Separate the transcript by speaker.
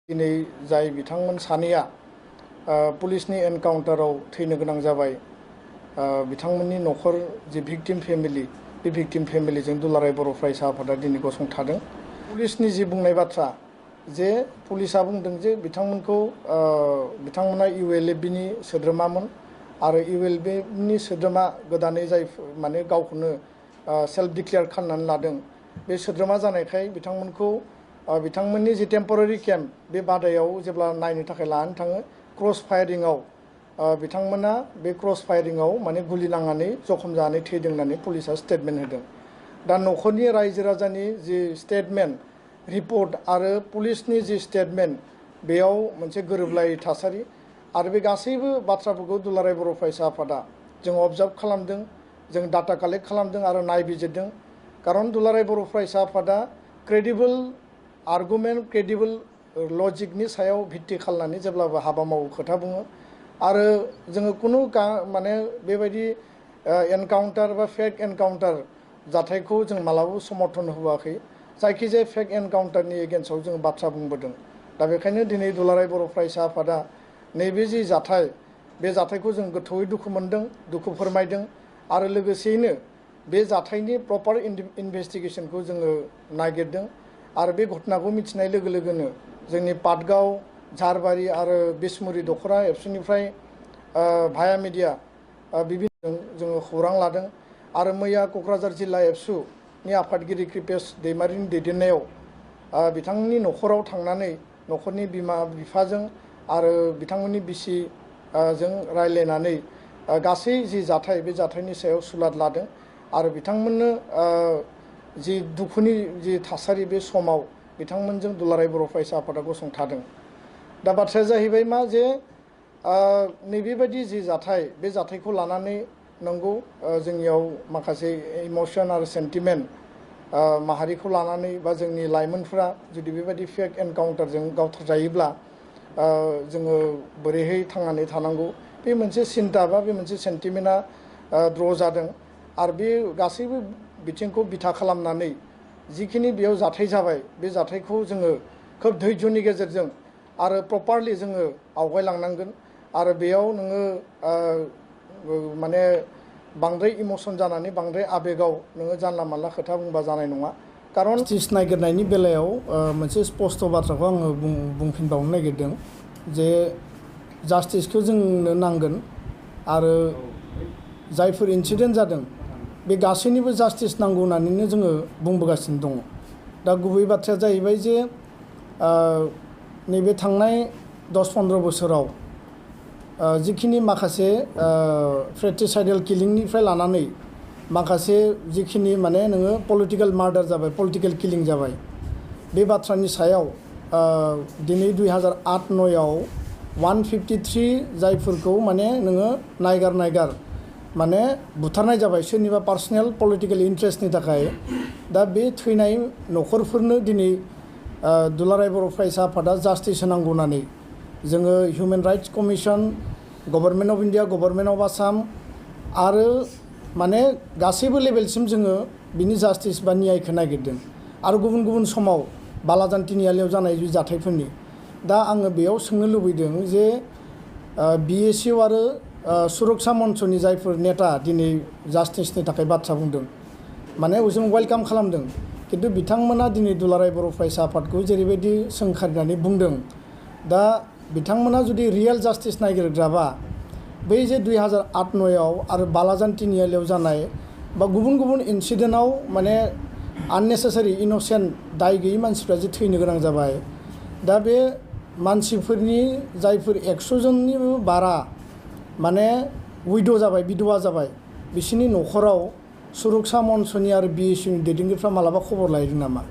Speaker 1: दिनै जाय बिथांमोन सानैया पुलिसनि एनकाउन्टाराव थैनो गोनां जाबाय बिथांमोननि न'खर जि भिक्टिम फेमिलि बे भिक्टिम फेमिलिजों दुलाराय बर' फरायसा आफादा दिनै गसंथादों। पुलिसनि जि बुंनाय बाथ्रा जे पुलिसा बुंदों जे बिथांमोना ULFBनि सोद्रोमामोन आरो ULFBनि सोद्रोमा गोदानै जाय माने गावखौनो सेल्फ डिक्लेयार खालामनानै लादों बे सोद्रोमा जानायखाय बिथांमोननि जि टेम्परारि केम्प बे बादायाव जेब्ला नायनो थाखाय लानानै थाङो क्रस फायारिंआव बिथांमोना बे क्रस फायारिंआव माने गुलि नांनानै जखम जानानै थैदों होननानै पुलिसा स्टेटमेन्ट होदों। दा न'खरनि रायजो राजानि जि स्टेटमेन्ट रिपर्ट आरो पुलिसनि जि स्टेटमेन्ट बेयाव मोनसे गोरोबलायै थासारि आरो बे गासैबो बाथ्राफोरखौ दुलाराय बर' फरायसा आफादा जों अबजार्भ खालामदों, जों डाटा कालेक्ट खालामदों आरो नायबिजिरदों। खारन दुलाराय बर' फरायसा आफादा क्रेडिबल आर्गुमेन्ट क्रेडिबल लजिकनि सायाव भित्ति खालामनानै जेब्लाबो हाबा मावो खोथा बुङो आरो जोङो कुनु माने बेबायदि एनकाउन्टार बा फेक एनकाउन्टार जाथायखौ जों मालाबाबो समर्थन होआखै। जायखिजाया फेक एनकाउन्टारनि एगेन्स्टआव जों बाथ्रा बुंबोदों। दा बेखायनो दिनै दुलाराय बर' फरायसा आफादा नैबे जि जाथाय बे जाथायखौ जों गोथौयै दुखु मोनदों, दुखु फोरमायदों आरो लोगोसेयैनो बे जाथायनि प्रपार इनभेस्टिगेसनखौ जोङो नागिरदों आरो बे घटनाखौ मिथिनाय लोगो लोगोनो जोंनि पाटगाव, झारबारि आरो बिसमुरि दख'रा एबसुनिफ्राय भाया मिडिया बिभिन्न जोङो खौरां लादों आरो मैया क'क्राझार जिल्ला एबसुनि आफादगिरि कृपेश दैमारिनि दैदेननायाव बिथांनि न'खराव थांनानै न'खरनि बिमा बिफाजों आरो बिथांमोननि बिसि जों रायलायनानै गासै जि जाथाय बे जाथायनि सायाव सुलाद लादों आरो बिथांमोननो जि दुखुनि जि थासारि बे समाव बिथांमोनजों दुलाराय बर' फरायसा आफादा गसंथादों। दा बाथ्राया जाहैबाय मा जे नैबेबायदि जि जाथाय बे जाथायखौ लानानै नंगौ जोंनियाव माखासे इमोसन आरो सेन्टिमेन्ट माहारिखौ लानानै बा जोंनि लाइमोनफोरा जुदि बेबायदि फेक एनकाउन्टारजों गावथारजायोब्ला जोङो बोरैहाय थांनानै थानांगौ बे मोनसे सिन्ता बा बे मोनसे सेन्टिमेन्टआ द्र' जादों आरो बे गासैबो बिथिंखौ बिथा खालामनानै जिखिनि बेयाव जाथाय जाबाय बे जाथायखौ जोङो खोब धैर्यनि गेजेरजों आरो प्रपारलि जोङो आवगायलांनांगोन आरो बेयाव नोङो माने बांद्राय इमोसन जानानै बांद्राय आबेगाव नोङो जानला मानला खोथा बुंबा जानाय नङा। खारन जास्टिस नागिरनायनि बेलायाव मोनसे स्पष्ट बाथ्राखौ आङो बुंफिनबावनो नागिरदों जे जास्टिसखौ जोंनो नांगोन आरो जायफोर इन्सिडेन्ट जादों बे गासैनिबो जास्टिस नांगौ होननानैनो जोङो बुंबोगासिनो दङ। दा गुबै बाथ्राया जाहैबाय जे नैबे थांनाय 10-15 बोसोराव जिखिनि माखासे फ्रेटिसाइडेल किलिंनिफ्राय लानानै माखासे जिखिनि माने नोङो पलिटिकेल मार्डार जाबाय, पलिटिकेल किलिं जाबाय बे बाथ्रानि सायाव दिनै 2008-09आव 153 जायफोरखौ माने नोङो नायगार माने बुथारनाय जाबाय सोरनिबा पार्सनेल पलिटिकेल इन्ट्रेस्टनि थाखाय। दा बे थैनाय न'खरफोरनो दिनै दुलाराय बर' फरायसा आफादा जास्टिस होनांगौ होननानै जोङो human rights commission, government of India, government of Assam आरो माने गासैबो लेभेलसिम जोङो बिनि जास्टिस बा न्यायखौ नागिरदों आरो गुबुन गुबुन समाव बालाजान तिनिआलियाव जानाय जाथायफोरनि। दा आङो बेयाव सोंनो लुबैदों जे BSU आरो सुरक्षा मन्चनि जायफोर नेता दिनै जास्टिसनि थाखाय बाथ्रा बुंदों माने जों वेलकाम खालामदों, खिन्थु बिथांमोना दिनै दुलाराय बर' फरायसा आफादखौ जेरैबायदि सोंखारिनानै बुंदों दा बिथांमोना जुदि रियेल जास्टिस नागिरग्राबा बै जे 2008-09आव आरो बालाजान तिनिआलियाव जानाय बा गुबुन गुबुन इन्सिडेन्टआव माने आननेसेसारि इन'सेन्ट दाय गैयै मानसिफ्रा जे थैनो गोनां जाबाय। दा बे मानसिफोरनि जायफोर 100 जननिबो बारा माने उइद' जाबाय, बिधवा जाबाय, बिसोरनि न'खराव सुरक्षा मन्चनि आरो BSUनि दैदेनगिरिफ्रा मालाबा खबर लाहैदों नामा?